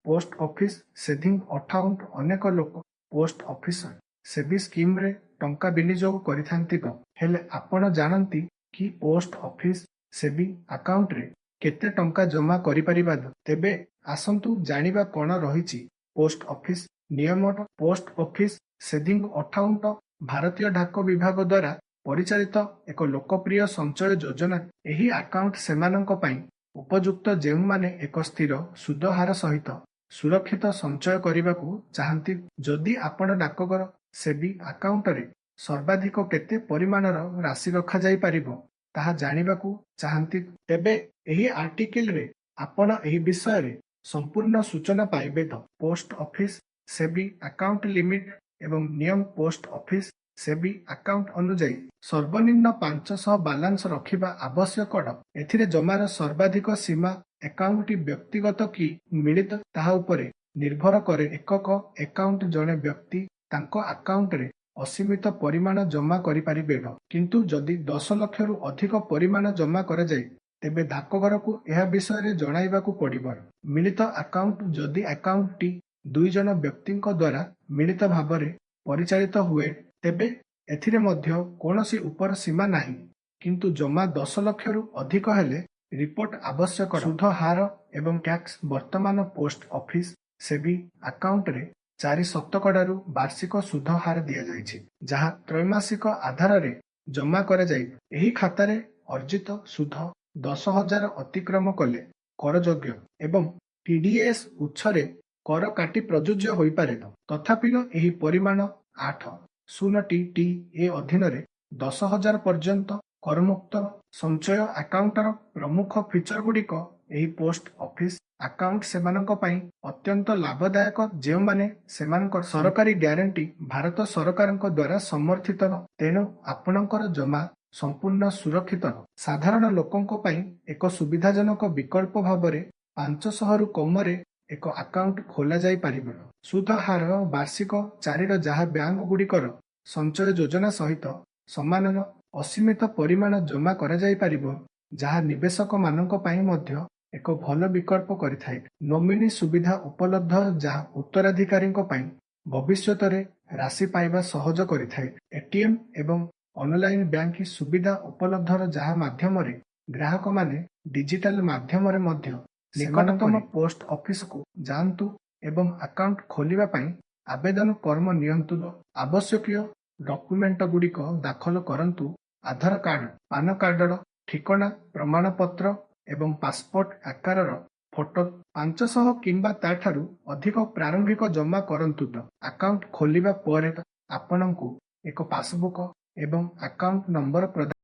Post office saving account. ଅନେକ ଲୋକ post office shaving ସ୍କିମରେ ଟଙ୍କା ବିନିଯୋଗ କରିଥାନ୍ତି। ହେଲେ ଆପଣ ଜାଣନ୍ତି କି ପୋଷ୍ଟ ଅଫିସ ସେଭିଂ ଆକାଉଣ୍ଟରେ କେତେ ଟଙ୍କା ଜମା କରିପାରିବା? ତେବେ ଆସନ୍ତୁ ଜାଣିବା କଣ ରହିଛି ପୋଷ୍ଟ ଅଫିସ ନିୟମ। ପୋଷ୍ଟ ଅଫିସ ସେଭିଂ ଆକାଉଣ୍ଟ ଭାରତୀୟ ଡାକ ବିଭାଗ ଦ୍ୱାରା ପରିଚାଳିତ ଏକ ଲୋକପ୍ରିୟ ସଞ୍ଚୟ ଯୋଜନା। ଏହି ଆକାଉଣ୍ଟ ସେମାନଙ୍କ ପାଇଁ ଉପଯୁକ୍ତ, ଯେଉଁମାନେ ଏକ ସ୍ଥିର ସୁଧ ହାର ସହିତ ସୁରକ୍ଷିତ ସଞ୍ଚୟ କରିବାକୁ ଚାହାନ୍ତି। ଯଦି ଆପଣ ଡାକଘର ସେଭିଂ ଆକାଉଣ୍ଟରେ ସର୍ବାଧିକ କେତେ ପରିମାଣର ରାଶି ରଖାଯାଇପାରିବ ତାହା ଜାଣିବାକୁ ଚାହାନ୍ତି, ତେବେ ଏହି ଆର୍ଟିକିଲରେ ଆପଣ ଏହି ବିଷୟରେ ସମ୍ପୂର୍ଣ୍ଣ ସୂଚନା ପାଇବେ। Post office saving account limit ଏବଂ ନିୟମ। ପୋଷ୍ଟ ଅଫିସ ସେଭିଂ ଆକାଉଣ୍ଟ ଅନୁଯାୟୀ ସର୍ବନିମ୍ନ 500 ବାଲାନ୍ସ ରଖିବା ଆବଶ୍ୟକ। ଏଥିରେ ଜମାର ସର୍ବାଧିକ ସୀମା ଆକାଉଣ୍ଟଟି ବ୍ୟକ୍ତିଗତ କି ମିଳିତ ତାହା ଉପରେ ନିର୍ଭର କରେ। ଏକକ ଆକାଉଣ୍ଟ: ଜଣେ ବ୍ୟକ୍ତି ତାଙ୍କ ଆକାଉଣ୍ଟରେ ଅସୀମିତ ପରିମାଣ ଜମା କରିପାରିବେ। କିନ୍ତୁ ଯଦି 10 ଲକ୍ଷରୁ ଅଧିକ ପରିମାଣ ଜମା କରାଯାଏ, ତେବେ ଡାକଘରକୁ ଏହା ବିଷୟରେ ଜଣାଇବାକୁ ପଡ଼ିବ। ମିଳିତ ଆକାଉଣ୍ଟ: ଯଦି ଆକାଉଣ୍ଟଟି ଦୁଇ ଜଣ ବ୍ୟକ୍ତିଙ୍କ ଦ୍ୱାରା ମିଳିତ ଭାବରେ ପରିଚାଳିତ ହୁଏ, ତେବେ ଏଥିରେ ମଧ୍ୟ କୌଣସି ଉପର ସୀମା ନାହିଁ। କିନ୍ତୁ ଜମା 10 ଲକ୍ଷରୁ ଅଧିକ ହେଲେ ରିପୋର୍ଟ ଆବଶ୍ୟକ। ସୁଧ ହାର ଏବଂ ଟ୍ୟାକ୍ସ। ବର୍ତ୍ତମାନ ପୋଷ୍ଟ ଅଫିସ ସେଭିଂ ଆକାଉଣ୍ଟରେ 4 ଶତକଡ଼ାରୁ ବାର୍ଷିକ ସୁଧ ହାର ଦିଆଯାଇଛି, ଯାହା ତ୍ରୈମାସିକ ଆଧାରରେ ଜମା କରାଯାଏ। ଏହି ଖାତାରେ ଅର୍ଜିତ ସୁଧ 10,000 ଅତିକ୍ରମ କଲେ କରଯୋଗ୍ୟ ଏବଂ ଟିଡିଏସ୍ ଉତ୍ସରେ କର କାଟି ପ୍ରଯୁଜ୍ୟ ହୋଇପାରେ। ତଥାପି ଏହି ପରିମାଣ 80TTA ଅଧୀନରେ 10,000 ପର୍ଯ୍ୟନ୍ତ କରମୁକ୍ତ। ସଞ୍ଚୟ ଆକାଉଣ୍ଟର ପ୍ରମୁଖ ଫିଚରଗୁଡ଼ିକ। ଏହି ପୋଷ୍ଟ ଅଫିସ ଆକାଉଣ୍ଟ ସେମାନଙ୍କ ପାଇଁ ଅତ୍ୟନ୍ତ ଲାଭଦାୟକ, ଯେଉଁମାନେ ସେମାନଙ୍କ ସରକାରୀ ଗ୍ୟାରେଣ୍ଟି ଭାରତ ସରକାରଙ୍କ ଦ୍ୱାରା ସମର୍ଥିତ, ତେଣୁ ଆପଣଙ୍କର ଜମା ସମ୍ପୂର୍ଣ୍ଣ ସୁରକ୍ଷିତ। ସାଧାରଣ ଲୋକଙ୍କ ପାଇଁ ଏକ ସୁବିଧାଜନକ ବିକଳ୍ପ ଭାବରେ 500ରୁ କମରେ ଏକ ଆକାଉଣ୍ଟ ଖୋଲାଯାଇପାରିବ। ସୁଧ ହାର ବାର୍ଷିକ 4ର, ଯାହା ବ୍ୟାଙ୍କଗୁଡ଼ିକର ସଞ୍ଚୟ ଯୋଜନା ସହିତ ସମାନ। ଅସୀମିତ ପରିମାଣ ଜମା କରାଯାଇପାରିବ, ଯାହା ନିବେଶକମାନଙ୍କ ପାଇଁ ମଧ୍ୟ ଏକ ଭଲ ବିକଳ୍ପ କରିଥାଏ। ନୋମିନି ସୁବିଧା ଉପଲବ୍ଧ, ଯାହା ଉତ୍ତରାଧିକାରୀଙ୍କ ପାଇଁ ଭବିଷ୍ୟତରେ ରାଶି ପାଇବା ସହଜ କରିଥାଏ। ଏଟିଏମ୍ ଏବଂ ଅନଲାଇନ୍ ବ୍ୟାଙ୍କିଂ ସୁବିଧା ଉପଲବ୍ଧ, ଯାହା ମାଧ୍ୟମରେ ଗ୍ରାହକମାନେ ଡିଜିଟାଲ ମାଧ୍ୟମରେ ମଧ୍ୟ ନିକଟତମ ପୋଷ୍ଟ ଅଫିସକୁ ଯାଆନ୍ତୁ ଏବଂ ଆକାଉଣ୍ଟ ଖୋଲିବା ପାଇଁ ଆବେଦନ ଫର୍ମ ନିଅନ୍ତୁ। ଆବଶ୍ୟକୀୟ ଡକ୍ୟୁମେଣ୍ଟଗୁଡ଼ିକ ଦାଖଲ କରନ୍ତୁ: ଆଧାର କାର୍ଡ, ପାନ କାର୍ଡ, ଠିକଣା ପ୍ରମାଣପତ୍ର ଏବଂ ପାସପୋର୍ଟ ଆକାରର ଫଟୋ। 500 କିମ୍ବା ତା'ଠାରୁ ଅଧିକ ପ୍ରାରମ୍ଭିକ ଜମା କରନ୍ତୁ। ଆକାଉଣ୍ଟ ଖୋଲିବା ପରେ ଆପଣଙ୍କୁ ଏକ ପାସବୁକ୍ ଏବଂ ଆକାଉଣ୍ଟ ନମ୍ବର ପ୍ରଦାନ